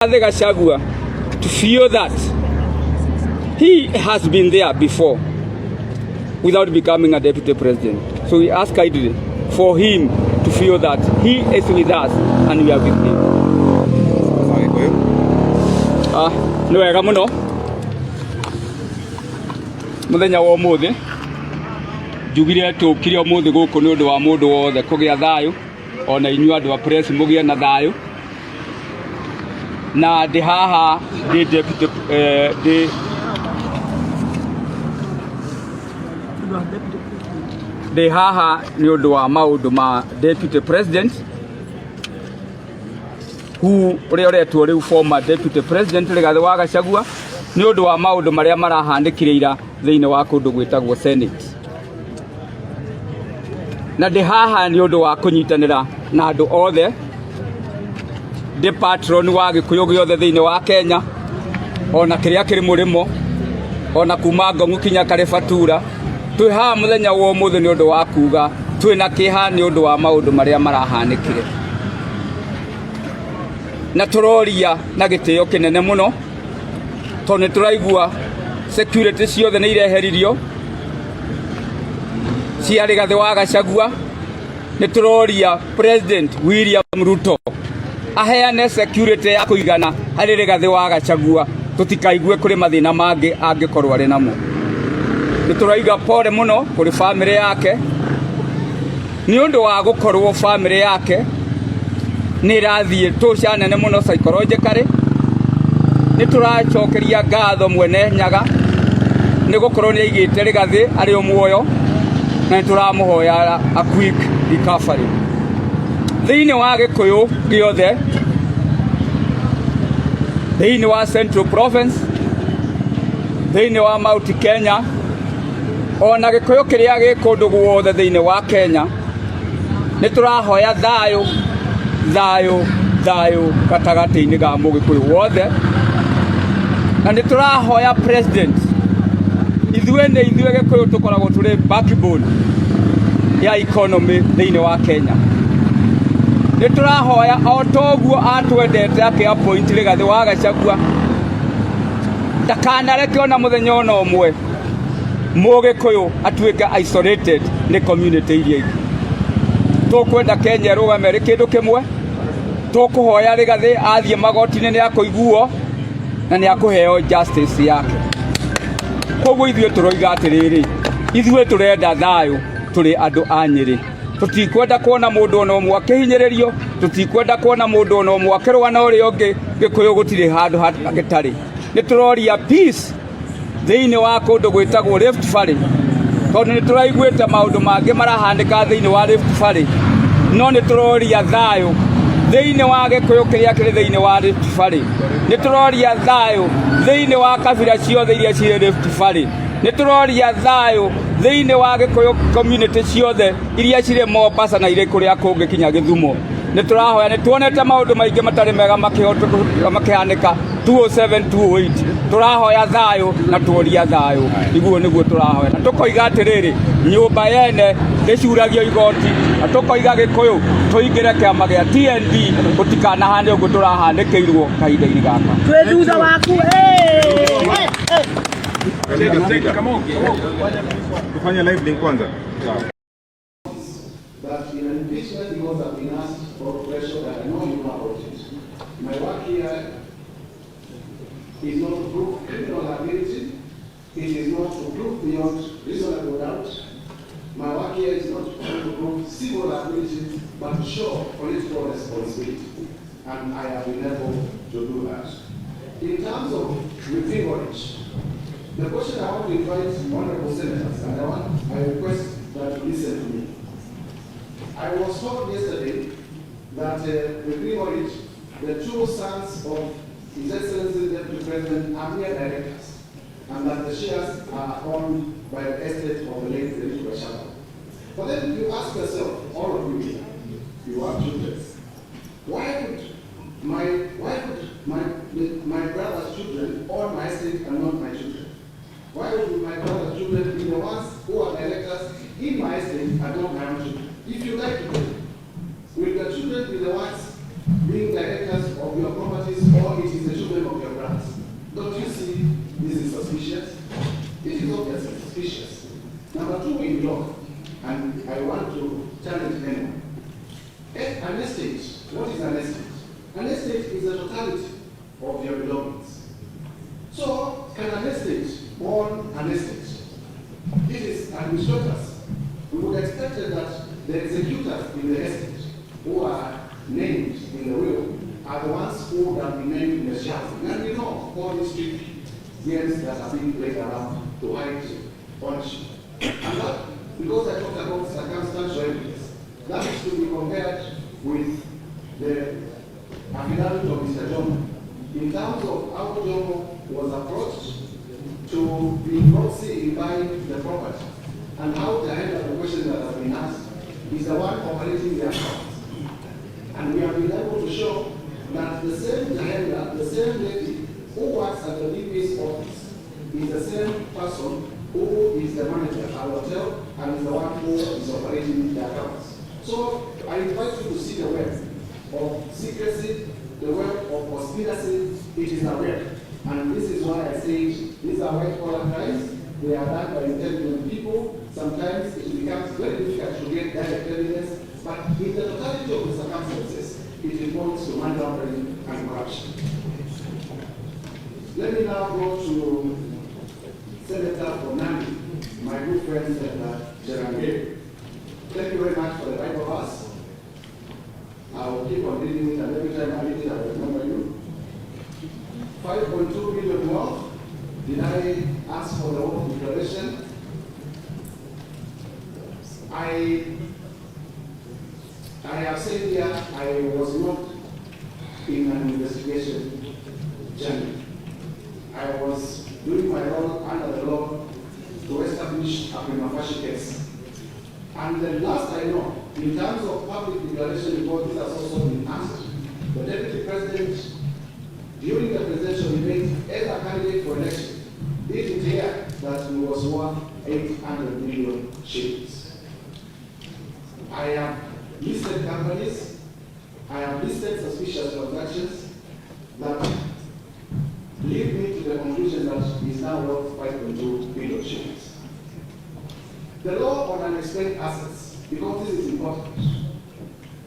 Rigathi Gachagua to feel that he has been there before without becoming a deputy president. So we ask kindly for him to feel that he is with us and we are with him. Ah, nĩ wega mũno mũthenya wa ũmũthĩ njugire tũkire ũmũthĩ gũkũ nĩ ũndũ wa mũndũ wothe kũgĩa thayũ ona inyuĩ andũ a press mũgĩe na thayũ na ndĩ haha ndĩ deputy ndĩ haha nĩ ũndũ wa maũndũ ma deputy president who ũrĩa ũretwo rĩu former deputy president Rigathi wa Gachagua nĩ ũndũ wa maũndũ marĩa marahanĩkire ira thĩinĩ wa kũndũ gwĩtagwo Senate. Na ndĩ haha nĩ ũndũ wa kũnyitanĩra na andũ othe, ndĩ patron wa Gĩkũyũ gĩothe thĩinĩ wa Kenya, ona kĩrĩa kĩrĩ mũrĩmo, ona kuma Ngong'u kinya Karĩbatura. Twĩ haha mũthenya wa ũmũthĩ nĩ ũndũ wa kuga twĩna kĩeha nĩ ũndũ wa maũndũ marĩa marahanĩkire, na tũroria na gĩtĩo kĩnene mũno tondũ nĩ tũraigua security ciothe nĩ ireheririo cia Rigathi wa Gachagua. Nĩ tũroria President William Ruto aheane security ya kũigana harĩ Rigathi wa Gachagua, tũtikaigue kũrĩ mathĩna mangĩ angĩkorwo arĩ namo. Nĩ tũraiga pole mũno kũrĩ bamĩrĩ yake nĩ ũndũ wa gũkorwo bamĩrĩ yake nĩ ĩrathiĩ tũca nene mũno psychologically. Nĩ tũracokeria ngatho mwene Nyaga nĩ gũkorwo nĩ aigĩte Rigathi arĩ o muoyo, na nĩ tũramũhoya a quick recovery. Thĩinĩ wa Gĩkũyũ gĩothe, thĩinĩ wa Central Province, thĩinĩ wa Mount Kenya, ona Gĩkũyũ kĩrĩa gĩ kũndũ guothe thĩinĩ wa Kenya, nĩ tũrahoya thayũ, thayũ, thayũ gatagatĩ-inĩ ga mũgĩkũyũ wothe, na nĩ tũrahoya president, ithuĩ nĩ ithuĩ Gĩkũyũ tũkoragwo tũrĩ backbone ya economy thĩinĩ wa Kenya. Nĩ tũrahoya o toguo atwendete akĩ appoint Rigathi wa Gachagua, ndakanareke ona mũthenya ona ũmwe mũgĩkũyũ atuĩke isolated nĩ community iria ingĩ. Tũkwenda Kenya ĩrũgame ĩrĩ kĩndũ kĩmwe. Tũkũhoya Rigathi athiĩ magoti-inĩ nĩ akũiguo na nĩ akũheo justice yake. Koguo ithuĩ tũroiga atĩrĩrĩ, ithuĩ tũrenda thayũ tũrĩ andũ a Nyĩrĩ. Tũtikwenda kuona mũndũ ona ũmwe akĩhinyĩrĩrio, tũtikwenda kuona mũndũ ona ũmwe akĩrũa na ũrĩa ũngĩ. Gĩkũyũ gũtirĩ handũ gĩtarĩ. Nĩ tũroria peace thĩinĩ wa kũndũ gwĩtagwo Rift Valley, tondũ nĩ tũraiguĩte maũndũ mangĩ marahanĩka thĩinĩ wa Rift Valley, no nĩ tũroria thayũ thĩinĩ wa Gĩkũyũ kĩrĩa kĩrĩ thĩinĩ wa Rift Valley. Nĩ tũroria thayũ thĩinĩ wa kabira ciothe iria cirĩ Rift Valley. Nĩ tũroria thayũ thĩinĩ wa Gĩkũyũ community ciothe iria cirĩ Mombasa na irĩ kũrĩa kũngĩ kinya Gĩthumo. Nĩ tũrahoya, nĩ tuonete maũndũ maingĩ matarĩ mega makĩhanĩka 207 208. Tũrahoya thayũ na tuoria thayũ, iguo nĩguo tũrahoya, na tũkoiga atĩrĩrĩ, nyũmba yene ndĩcuragio igoti, na tũkoiga Gĩkũyũ tũingĩre kĩama gĩa TND, gũtikanahane ũguo tũrahanĩkĩirwo kahinda-inĩ gaka. Twĩ thutha waku. Eh, eh. Tufanye live link kwanza. That in an impeachment, because I've been asked for pressure that I know you know about it. My work here is not to prove criminal liability. It is not to prove beyond reasonable doubt. My work here is not to prove civil liability, but to show political responsibility. And I have been able to do that. In terms of Mipingo, the question I want to invite honorable senators, and I request that you listen to me. I was told yesterday that Mipingo, the two sons of His Excellency the Deputy President, are mere directors, and that the shares are owned by the estate of the late Rigathi Gachagua. But then you ask yourself, all of you here, you have children, why would my brother's children own my estate and not my children? Why would my brother's children be the ones who are directors in my estate and not my own children? If you like to, will the children be the ones being directors of your properties, or it is Don't you see this is suspicious? It is obviously suspicious. Number two, in law, and I want to challenge anyone. An estate, what is an estate? An estate is the totality of your belongings. So, can an estate own an estate? It is administrators. We would expect that the executors in the estate, who are named in the will, are the ones who would have been named in the shareholding. And we know all these tricky games that are being played around to hide ownership. And that, because I talked about circumstantial evidence, that is to be compared with the affidavit of Mr. Jomo. In terms of how Jomo was approached to be proxy in buying the property, and how to handle the question that has been asked is the one operating the accounts. And we have been able to show that the same handler, the same lady who works at the DP's office is the same person who is the manager at the hotel and is the one who is operating the accounts. So I invite you to see the web of secrecy, the web of conspiracy. It is a web. And this is why I say these are white collar crimes. They are done by intelligent people. Sometimes it becomes very difficult to get direct evidence, but in the totality of the circumstances, it points to money laundering and corruption. Let me now go to Senator Bonani, my good friend Senator Cherargei. Thank you very much for the Bible verse. I will keep on reading it, and every time I read it, I will remember you. 5.2 million wealth. Did I ask for the wealth declaration? I have said here I was not in an investigation journey. I was doing my role under the law to establish a prima facie case. And the last I know, in terms of public declaration report, this has also been asked. The Deputy President, during the presidential debate, as a candidate for election, did declare that he was worth 800 million shillings. I have listed companies, I have listed suspicious transactions that lead me to the conclusion that he is now worth 5.2 billion shillings. The law on unexplained assets, because this is important.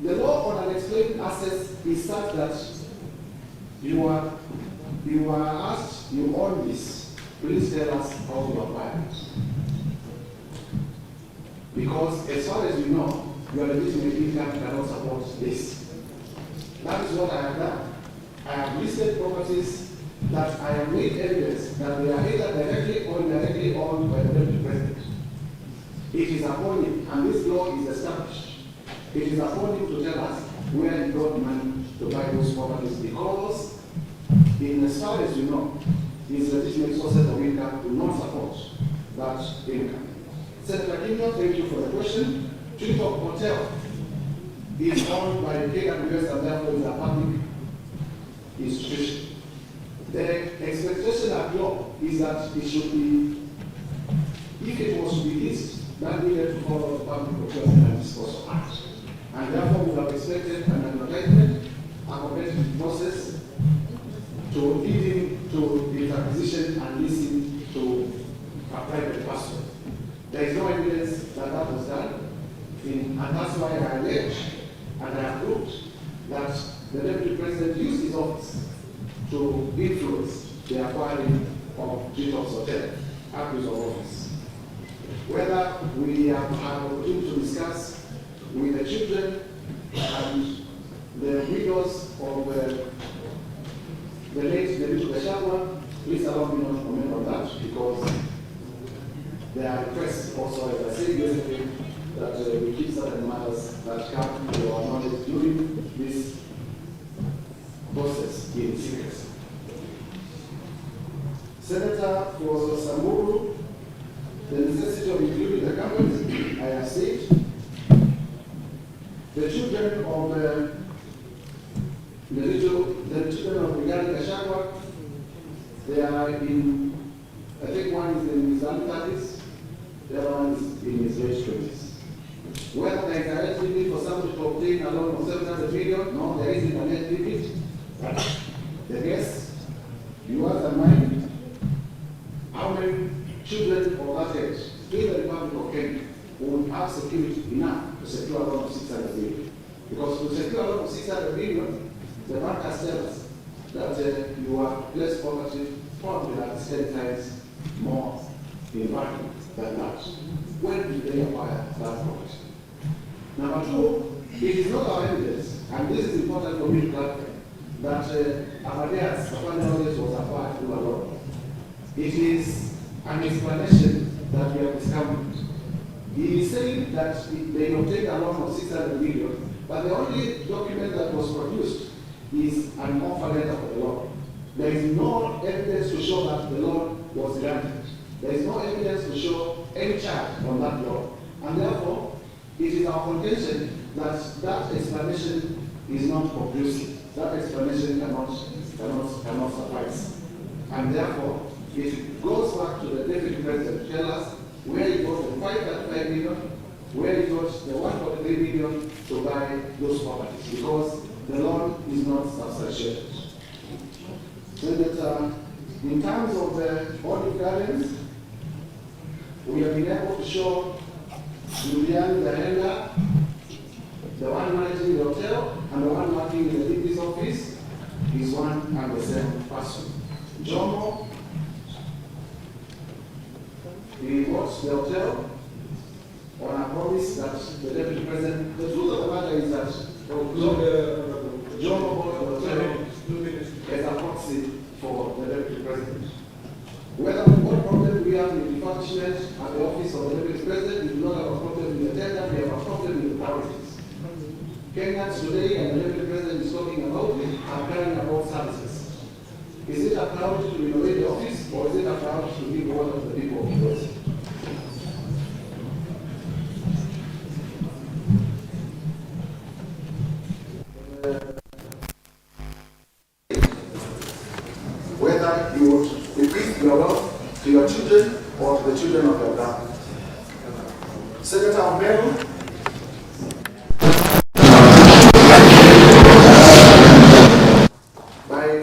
The law on unexplained assets is such that you are asked, you own this, please tell us how you acquired it. Because as far as you know, your legitimate income cannot support this. That is what I have done. I have listed properties that I have made evidence that they are either directly or indirectly owned by the Deputy President. It is upon him, and this law is established. It is upon him to tell us where he got money to buy those properties, because in as far as you know, his legitimate sources of income do not support that income. Senator Kimio, thank you for the question. Treetop Hotel is owned by KWS and therefore is a public institution. The expectation at law is that it should be, if it was to be leased, that needed to follow the Public Procurement and Disposal Act. And therefore we have expected an advertisement, a competitive process to leading to its acquisition and leasing to a private person. There is no evidence that that was done, and that's why I allege and I have proved that the Deputy President used his office to influence the acquiring of Treetops Hotel, abuse of office. Whether we have had opportunity to discuss with the children and the widows of the late Nderitu Gachagua, please allow me not to comment on that, because there are requests also, as I said yesterday, that we keep certain matters that come to our knowledge during this process in secrecy. Senator for Samburu, the necessity of including the companies, I have said. The children of the children of Rigathi Gachagua, they are in, I think one is in his early 30s, the other one is in his late 20s. Whether there is a age limit for somebody to obtain a loan of 700 million, no, there isn't an age limit. The guess, yours and mine, security enough to secure a loan of 600 million? Because to secure a loan of 600 million, the bank has tell us that you are less property probably at 10 times more in value than that. When did they acquire that property? Number two, it is not our evidence, and this is important for me to clarify, that Aberdares Safari Lodges was acquired through a loan. It is an explanation that we have discovered. He is saying that they obtained a loan of 600 million, but the only document that was produced is an offer letter for the loan. There is no evidence to show that the loan was granted. There is no evidence to show any charge on that loan. And therefore, it is our contention that that explanation is not conclusive. That explanation cannot suffice. And therefore, it goes back to the Deputy President to tell us where he got the 535 million, where he got the 143 million to buy those properties, because the loan is not substantiated. Senator, in terms of the Olive Gardens, we have been able to show Julian Verhenda, the one managing the hotel, and the one working in the DP's office, is one and the same person. Jomo, he bought the hotel on a promise that the Deputy President, the truth of the matter is that Jomo bought the hotel as a proxy for the Deputy President. Whether what problem we have with refurbishment at the office of the Deputy President, we do not have a problem with the tender, we have a problem with the priorities. Kenyans today, and the Deputy President is talking about it, are crying about services. Is it a priority to renovate the office, or is it a priority to give water to the people of Kibwezi? Whether you would bequeath your wealth to your children or to the children of your brother. Senator of Meru,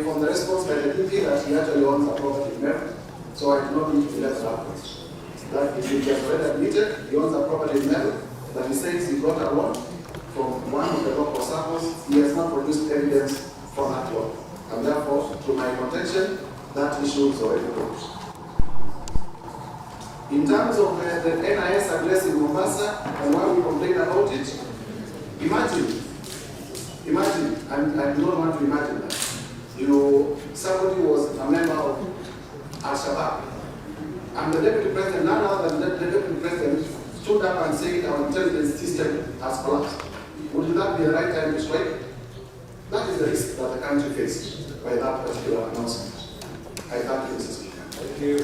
from the response by the DP that he actually owns a property in Meru, so I do not need to be left that question. That is, he has already admitted he owns a property in Meru, that he says he got a loan from one of the local circles. He has not produced evidence for that loan. And therefore, to my contention, that issue is already closed. In terms of the NIS address in Mombasa and why we complain about it, imagine, and I do not want to imagine that. Somebody was a member of Al-Shabaab, and the Deputy President, none other than the Deputy President, stood up and said our intelligence system has collapsed. Would that be the right time to strike? That is the risk that the country faced by that particular announcement. I thank you, Mr. Speaker. Thank you.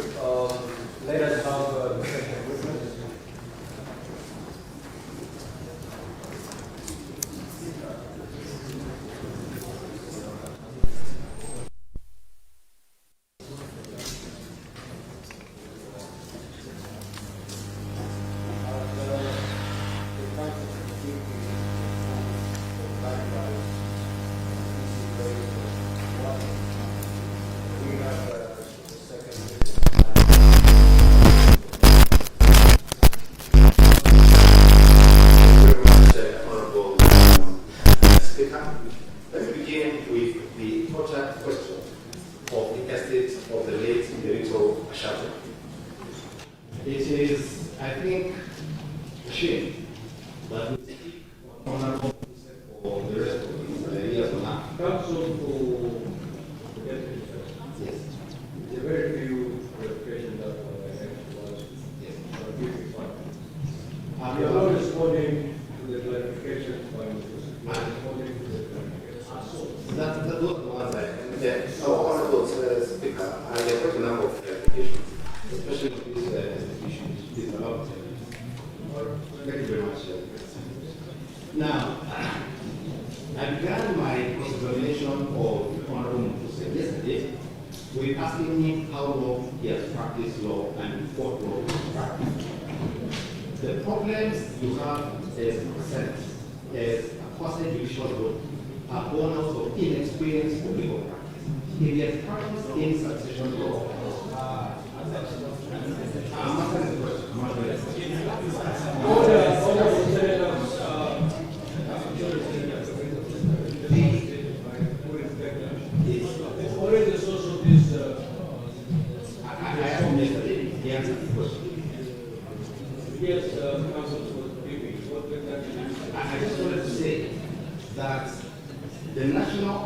Let us have the second witness. We have the second witness. Thank you very much, Honorable Speaker. Let me begin with the tortured question of the estate of the late Nderitu Gachagua. It is, I think, a shame that we speak on Honorable for the rest of his years on earth. Counsel for the Deputy President. Yes. There are very few clarifications that I have to ask. Yes. I'll give you 5 minutes. We are not responding to the clarifications by Mr. We are responding to the clarifications. Those are the ones I. Yeah. So, Honorable Speaker, I have quite a number of clarifications, especially on this issue. Please allow me. Thank you very much. President. Now, I began my cross-examination of Honorable Mutuse yesterday with asking him how long he has practiced law and what law he practiced. The problems you have as a Senate, as a quasi-judicial body, are born out of inexperience of legal practice. If he has practiced in succession law, I'm asking the question. I'm asking the question. Order, order. Yes, Counsel for the PP, what exactly? I just wanted to say that the National